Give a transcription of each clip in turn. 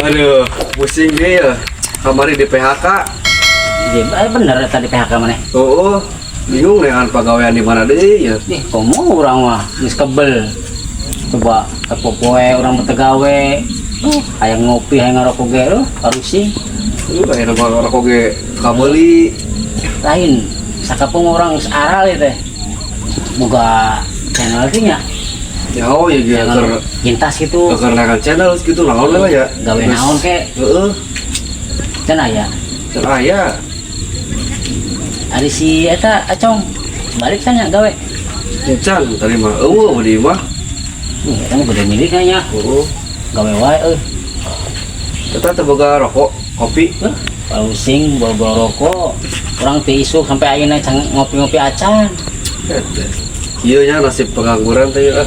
Aduh, pusing ge ya. Kamari di PHK. Iya, bener tadi PHK mana? Oh, bingung dengan pegawaian di mana deui ya. Ih, komo urang mah geus kebel. Coba tepopoe urang teu gawe. Hayang ngopi, hayang ngarokok ge, harusing. Akhirnya mah rokok ge kabeuli. Lain, sakapung urang geus aral ieu teh. Boga channel teh nya. Ya, oh ya ge keur Jintas gitu. keur neangan channel gitu naon lah ya. Gawe naon ke? Heeh. Can aya. Can aya. Ari si eta Acong balik tanya gawe. Can tadi mah eueuh di mah. Eta mah gede milik nya. Heeh. Gawe wae euy. Eta teh boga rokok, kopi. Pusing bawa-bawa rokok. Urang teh isuk sampai ayeuna can ngopi-ngopi acan. Eta. Kieu nya nasib pengangguran teh ya.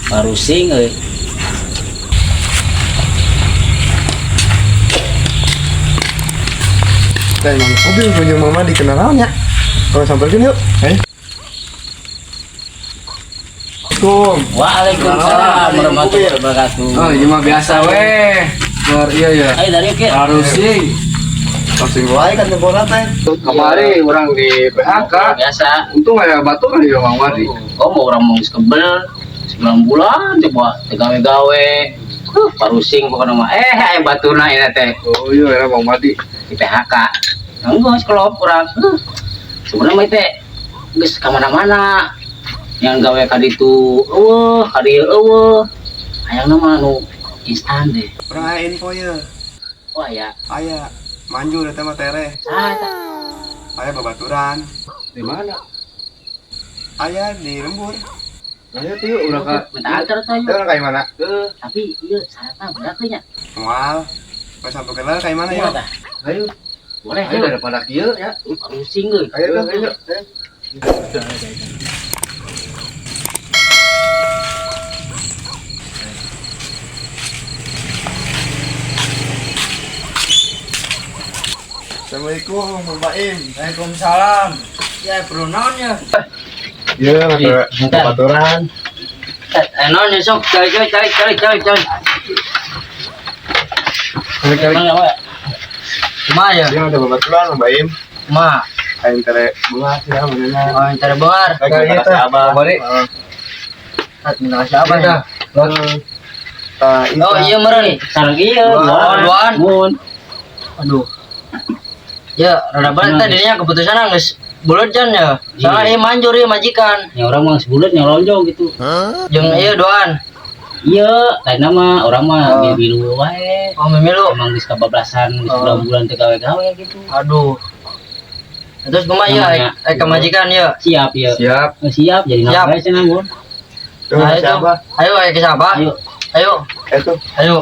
Parusing euy. Teh emang mobil punya mama dikenal naon ya? Kalau samperin yuk. Ayo. Assalamualaikum. Waalaikumsalam warahmatullahi wabarakatuh. Oh, ini mah biasa weh. Luar iya ya. Ayo dari oke. Harusing. Langsung wae kan telepon teh. Kemarin orang di PHK. Biasa. Untung aya batur ya Mang Madi. Oh, mau orang mau kebel 9 bulan coba gawe-gawe. Parusing pokoknya mah. Aya batuna ini teh Oh iya ya Mang Madi. di PHK. Enggak sekelop urang. Sebenarnya mah teh geus ka mana-mana. Yang gawe ka ditu eueuh, ka dieu eueuh. Hayangna mah nu instan deh. Urang aya info ye. Wah ya. Aya manjur eta mah tereh. Saha eta? Aya babaturan. Di mana? Aya di lembur. Ayo tuh yuk urang ka. Minta antar tuh Itu orang kayak mana? Heeh. Tapi iya syaratnya berat nya. Moal. Pas sampai kenal kayak mana ya? Tah. Ayo. Boleh Ayo ayo. daripada kieu ya. Pusing euy. Ayo tuh, ayo. Assalamualaikum, Bang Baim. Waalaikumsalam. Ya, perlu naon ya? Iya, babaturan. Naon ya sok, cari cari cari cari cari cari. Kali-kali. Kumaha ya? Iya, ada babaturan, Bang Baim. Kumaha? Aing tere bunga sih ya, benernya. Oh, tere bengar. Lagi kita abah. Bari. Minta kasih apa ya? Tah, Oh, iya meren. Sareng ieu. Oh, duaan. Mun. Aduh. Ya, rada berat teh dirinya keputusan geus bulet jan ya. Soalnya ieu manjur ieu majikan. Ya orang mah sebulan nya lonjong gitu. Jeung ieu duaan. Iya, lain nama orang mah milu wae. Oh, memilu. Emang geus kabablasan geus bulan-bulan teu gawe-gawe gitu. Aduh. Terus kumaha ieu Namanya. ka majikan ieu? Siap ya. Siap. Siap jadi Siap. naon wae cenah mun. Tuh, Ayo, si abah. Ayo ayo ke siapa? Ayo. Ayo. Itu. Ayo.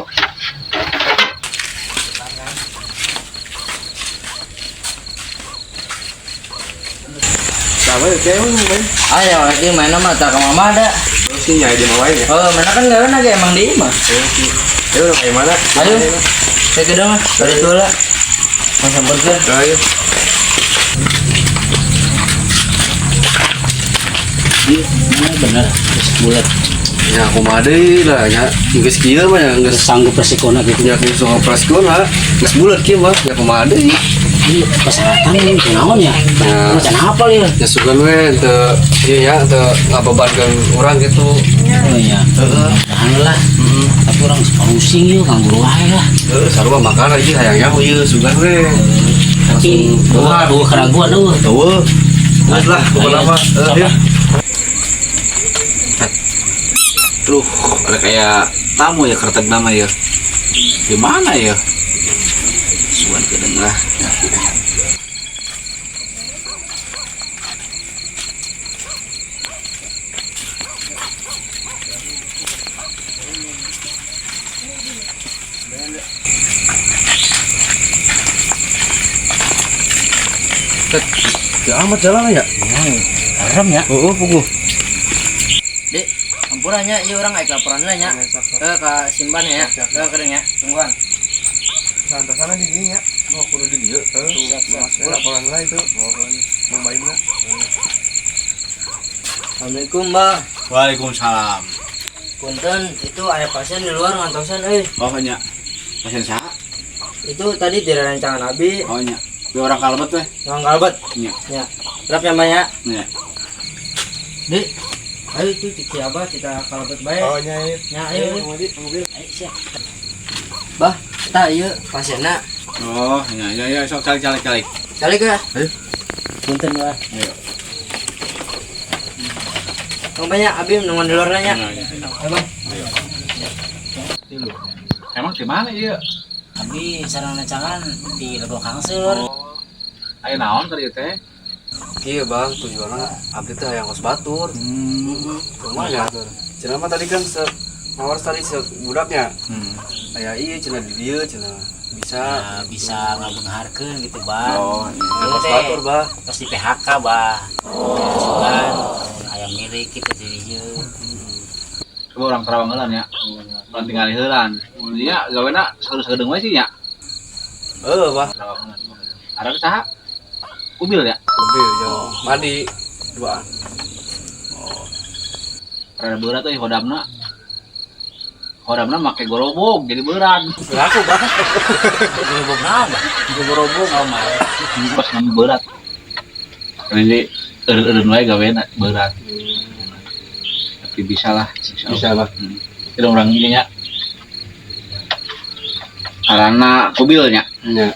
Sama ya, cewek, Bang. Ayo, lagi main mah tak ke mama ada. Terus sih nyari di mama ya. Oh, mana kan gawe lagi emang di imah. Ya udah kayak mana? Ayo. Saya ke dong, dari dulu lah. Mas samperkeun. Ayo. Ini bener geus bulat. Ya kumaha deui lah nya. Geus kieu mah ya Geus geus sanggup resikona gitu. nya geus operasiona. Geus bulat kieu mah ya kumaha deui. Ini persyaratan ini kunaon ya? Ya. Macam apa ya? Ya sugan we teu ieu ya teu ngabebankeun urang gitu. Oh iya. Heeh. Tahan lah. Tapi orang pusing yuk, nganggur wae lah. Heeh, sarua makan aja hayang nyaho ieu sugan we. Tapi Langsung dua keraguan eueuh. Eueuh. Geus lah pokona mah. Heeh ya. Duh, ada kayak tamu ya kertek nama ya. Di mana ya? Suan kedengar. Ya amat jalan ya. Serem ya. Heeh, puguh. Dek, ampurannya ieu urang aya laporan lah nya. Ka Simban ya. Kering ya. Tungguan. Santai sana di dinya. Oh, kudu di dieu. Heeh. Masuk laporan lah itu. Bang Baim lah. Assalamualaikum, Bang. Waalaikumsalam. Punten, itu aya pasien di luar ngantosan euy. Oh, nya. Pasien saha? Itu tadi tidak rancangan abi. Oh nya. Bi urang kalebet weh. Yang kalebet. Nya. Ya. Berapa namanya? Nya. Di. Ayo itu ciki abah kita kalebet bae. Oh nya ieu. Ya, ayo. Ayo, Madi, mobil. Ayo siap. Bah, tah ieu pasienna. Oh, nya ya ya sok calik calik calik. Calik ya. Ayo. Punten lah. Ayo. Tong banyak abi nungguan di luar nanya. Nya, nya. Ayo, Bang. Ayo. Emang di mana ieu? Abi sareng rencangan di Legok Hangseur. Oh. Ayo naon tadi teh? Iya bang, tujuannya abdi teh hayang kos batur. Kumaha ya? Cenah mah tadi kan se mawar tadi se budaknya. Aya iya cenah di dieu cenah bisa Nah, bisa ngabeungharkeun gitu, Bah. Oh, iya. Ieu kos teh batur bah. tos di PHK, Bah. Sugan aya milik gitu di dieu. Coba urang Karawang heulan ya. Urang tinggal heulan. Dia gawena sagedeung we sih nya. Heuh bah. Karawang heulan. Arang saha? Kubil ya? Mobil jauh. Madi duaan. Oh. Rada berat euy hodamna. Hodamna make gorobog jadi berat. Laku bah. Gerobok naon, Bah? Gorobog. Oh, mah. Pas nama berat. Jadi eureun-eureun wae gawena berat. Tapi bisa lah, insya Bisa Allah. bah. Itu orang ini nya. Karena kubilnya. Nya.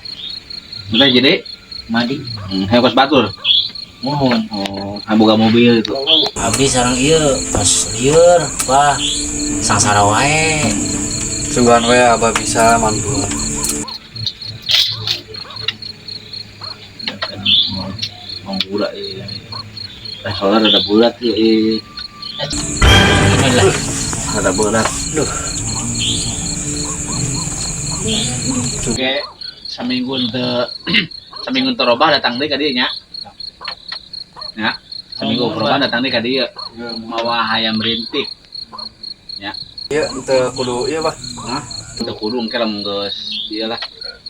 Udah jadi Madi. Hayang kos batur. Mohon. Oh, hayang boga mobil itu. Abdi sareng ieu tos lieur, Bah. Sangsara wae. Sungguhan we abah bisa mantu. Mau budak iya. Soalnya rada bulat iya. Inilah. Rada berat. Duh. Oke, seminggu teu seminggu teu robah datang deui ka dieu nya. Ya, seminggu robah datang deui ka dieu. Mawa hayam rintik. Iya, teu kudu ieu bah. Hah? Teu kudu engke lamun geus ieu lah.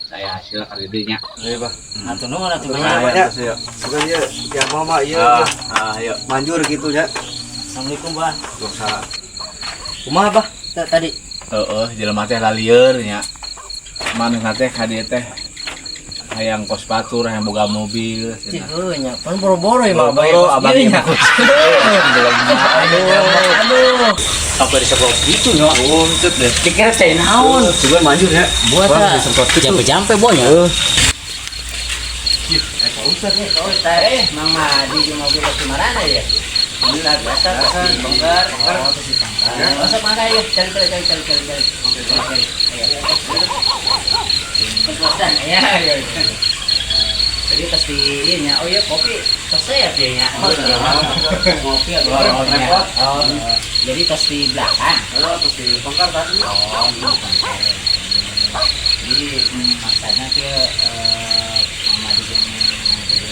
Saya hasil ka dieu nya. Iya bah. Atuh nuhun atuh Banyak. banyak. Ya. Suka dia ya mama iya Ah, ayo. manjur gitu ya. Assalamualaikum, Bah. Dosa. Kumaha, Bah? Tadi. Heeh, jelema teh lalieur nya. Manehna teh ka dieu teh hayang kos batur, hayang boga mobil. Cih, cenah. heuh nya. Pan boro-boro ya mah Boro-boro abah abang ieu nya. Aduh. Sampai disemprot gitu nya. Oh, cet deh. Dikira teh naon? Sugan manjur ya. Buat Bang, ah. disemprot gitu. Jampe-jampe bonya. Heuh. Eh, Mang Madi jeung mobil ke marana ya? Alhamdulillah biasa pasti bongkar, oh, terus ditangkar. Oh, sok mangga ya, cari cari cari cari cari cari. Cari, cari. Ayo. Kepuasan, ya, ayo. Jadi pasti iya nya, oh iya kopi resep ya nya. Oh, iya. Ngopi atau Repot. Oh, jadi tos di belakang. Oh, terus dibongkar tadi. Oh, di bongkar. Jadi maksudnya ke Mang Madi jeung Mang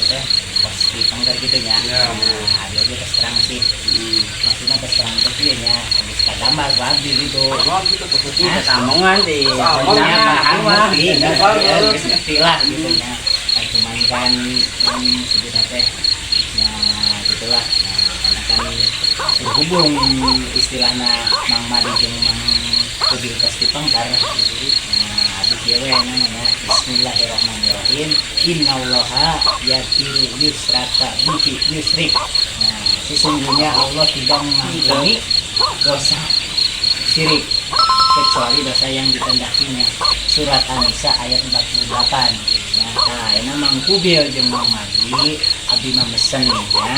teh pos di pengker gitu nya. Ya, Nah, dia aja terus terang sih. Maksudnya terus terang teh kieu nya, geus kagambar ku abdi gitu. Emang gitu posisi. Nah, samongan di Samongan. paham ngerti, Paham, ya, geus ngerti lah gitu nya. Nah, cuman kan sebutnya teh ya gitulah. Nah, karena kan berhubung istilahna Mang Madi jeung Mang Kubil tos di pengkar. Nah, abdi kieu we namanya Bismillahirrahmanirrahim. Innallaha yaghfiru yusraka bihi yusrik. Nah, sesungguhnya Allah tidak mengampuni dosa syirik kecuali dosa yang dikehendakinya. Surat An-Nisa ayat 48. Nah, ini Mang Kubil jeung Mang Madi abdi mah mesen nya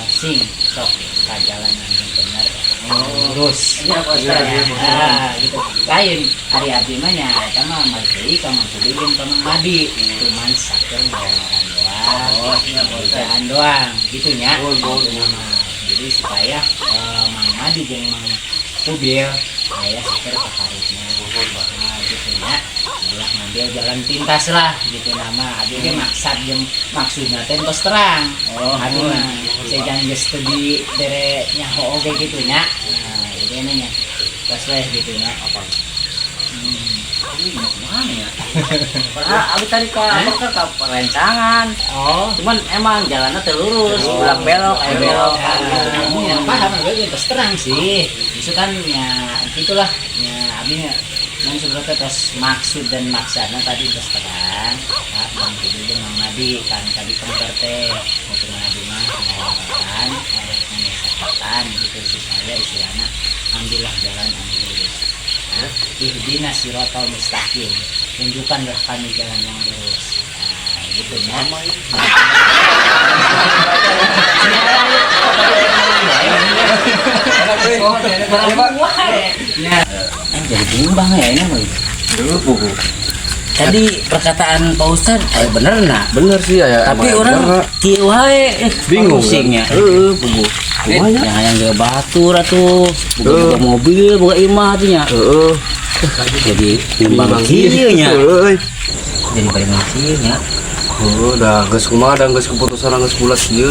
sing sok ka jalan anu bener lurus. Iya, Pak Ustaz. Nah, gitu. Lain hari abdi mah nya eta mah balik deui ka Mang Kubil jeung ka Mang Madi. Cuman saker ngawaran doang. Oh, iya, Pak Ustaz. Kerjaan doang gitu nya. Jadi supaya Mang Madi jeung Mang Kubil aya saker kaharutna. Nah, gitu nya. Ulah ngambil jalan pintas lah gitu nama abdi ge maksad jeung maksudna teh tos terang. Oh, Abdi mah sejan geus teu di bere nyaho oge gitu nya. Nah, jadi nya tos weh gitu nya. Mana ya? Padahal abi tadi ke apa ke perencangan. Oh, Cuman emang jalannya teu lurus, bolak belok, aya belok. Nah, yang paham abdi ge tos terang sih. Itu kan ya gitulah ya abdi Yang sebenarnya tos maksud dan maksana tadi geus terang. Ya, Bang Kudu jeung Mang Madi kan tadi kembar teh mau Mang Madi mah menawarkan menyesatkan gitu supaya istilahnya ambillah jalan anu lurus. Nah, ihdinas siratal mustaqim. Tunjukkanlah kami jalan yang lurus. Nah, gitu ya. Jadi bimbang ya ini mah. Buku. Tadi perkataan Pak Ustad, bener nah. Bener sih ya. Tapi orang kieu wae bingung. Pusingnya. Heeh, buku. Kumaha nya? Yang hayang juga batur atuh, boga mobil, boga imah atuh nya. Heeh. Jadi bimbang kieu nya. Heeh. Jadi bimbang kieu nya. Heeh, dah geus kumaha dah geus keputusan geus bulat kieu.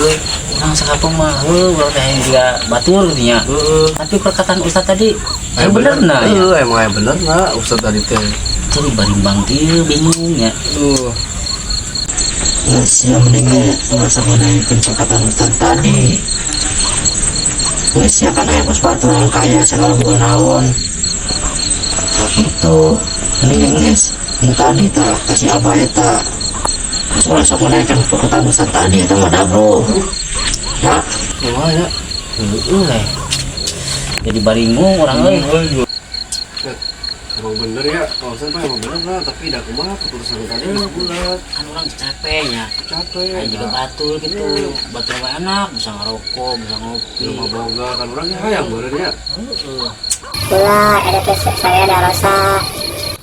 Urang sakapeng mah heuh urang teh hayang juga batur gitu nya. Heeh. Tapi perkataan Ustad tadi aya bener nah ya. Heeh, emang aya bener nah Ustad tadi teh. Jadi barimbang kieu bingung nya. Tuh. Geus ya mending nggak usah menaikkan perkataan Ustaz tadi. Geus ya kan aya kos batur yang kaya segala bukan naon. Itu mending geus nu tadi tah kasih apa eta. Geus ulah sok menaikkan perkataan Ustaz tadi eta mah bro. Ya. Kumaha nya? Heeh eh. Jadi baringung urang euy. Emang bener ya, Pak Ustad mah emang bener lah, tapi dah kumaha keputusan tadi geus bulat. Kan urang capek nya. Capek. Aing juga batur gitu. Batur mah enak, bisa ngerokok, bisa ngopi. Rumah boga kan orangnya hayang bener ya. Heeh. Ulah, ada tes saya ada rasa.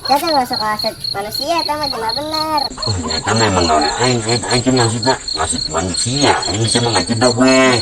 Ya kan masuk maksud manusia itu mah cuma bener. Oh, ternyata memang gawe aing aing aing teh maksudna maksud manusia aing bisa mah ngacedok we.